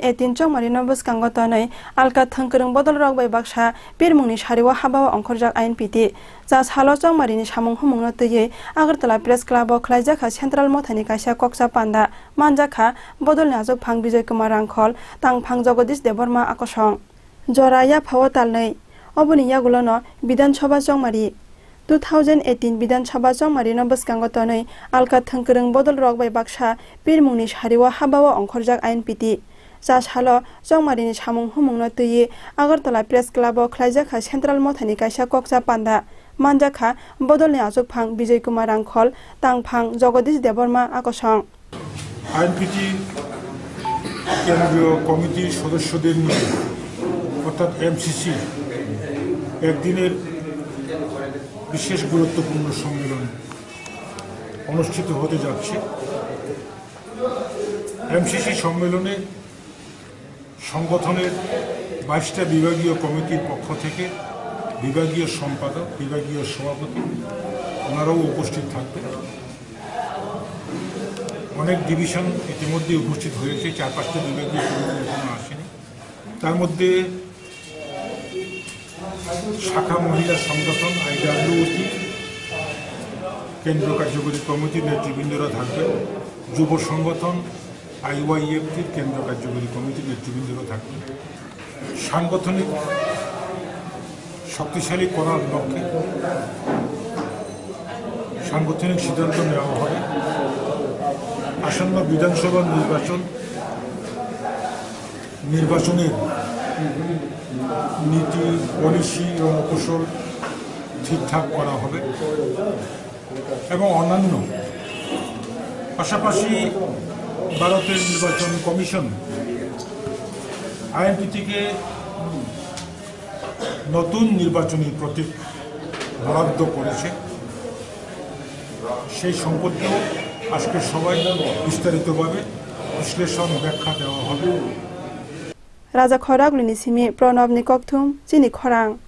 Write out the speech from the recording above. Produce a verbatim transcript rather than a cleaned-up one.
eighteen chongmari no bwskango tonwi alka thwngkwrwng bodol rok bai baksa pirmung ni sari o haba o ongkhorjak I N P T. Cha salo chongmari ni samung humung no twiwi Agartala Press Club o khwlaijakha Central Motha ni kaisa koksa panda manjakha bodol ni achukphang Bijoy Kumar Rangkhol, tangphang Jagadish Debbarma akosong. Jora yaphao talnwi. Oboni yagulono Bidhan Sabha chongmari. Two thousand eighteen Bidhan Sabha chongmari no bwskango tonwi alka thwngkwrwng bodol rok bai baksa pirmung ni sari o haba o ongkhorjak I N P T. Cha salo chongmari ni samung humung no twiwi Agartala Press Club o khwlaijakha Central Motha ni kaisa koksa panda manjakha bodol ni achukphang Bijoy Kumar Rangkhol, tangphang Jagadish Debbarma akosong. INPT কেন্দ্রীয় কমিটির সদস্যদের নিয়ে অর্থাৎ এমসিসি একদিনের বিশেষ গুরুত্বপূর্ণ সম্মেলন অনুষ্ঠিত হতে যাচ্ছে। এমসিসি সম্মেলনে সংগঠনের বাইশটা বিভাগীয় কমিটির পক্ষ থেকে বিভাগীয় সম্পাদক, বিভাগীয় সভাপতি, ওনারাও উপস্থিত থাকবেন। অনেক ডিভিশন ইতিমধ্যে উপস্থিত হয়েছে, চার পাঁচটা বিভাগীয় কমিটি এখনো আসেনি। তার মধ্যে শাখা মহিলা সংগঠন, আইডাব্লিউটি, কেন্দ্র কার্যকরী কমিটির নেতৃবৃন্দরা থাকবেন। যুব সংগঠন, আইওয়াইএফটির কেন্দ্র কার্যকরী কমিটির নেতৃবৃন্দরা থাকবেন। সাংগঠনিক শক্তিশালী করার লক্ষ্যে সাংগঠনিক সিদ্ধান্ত নেওয়া হবে। আসন্ন বিধানসভা নির্বাচন, নির্বাচনের নীতি, পলিসি এবং কৌশল ঠিকঠাক করা হবে এবং অন্যান্য, পাশাপাশি ভারতের নির্বাচন কমিশন আইএনপিটিকে নতুন নির্বাচনী প্রতীক বরাদ্দ করেছে, সেই সম্পর্কেও আজকের সভায় বিস্তারিতভাবে বিশ্লেষণ ব্যাখ্যা দেওয়া হবে। Raja Khoragulini simi Pranabni kokthum chini khorang.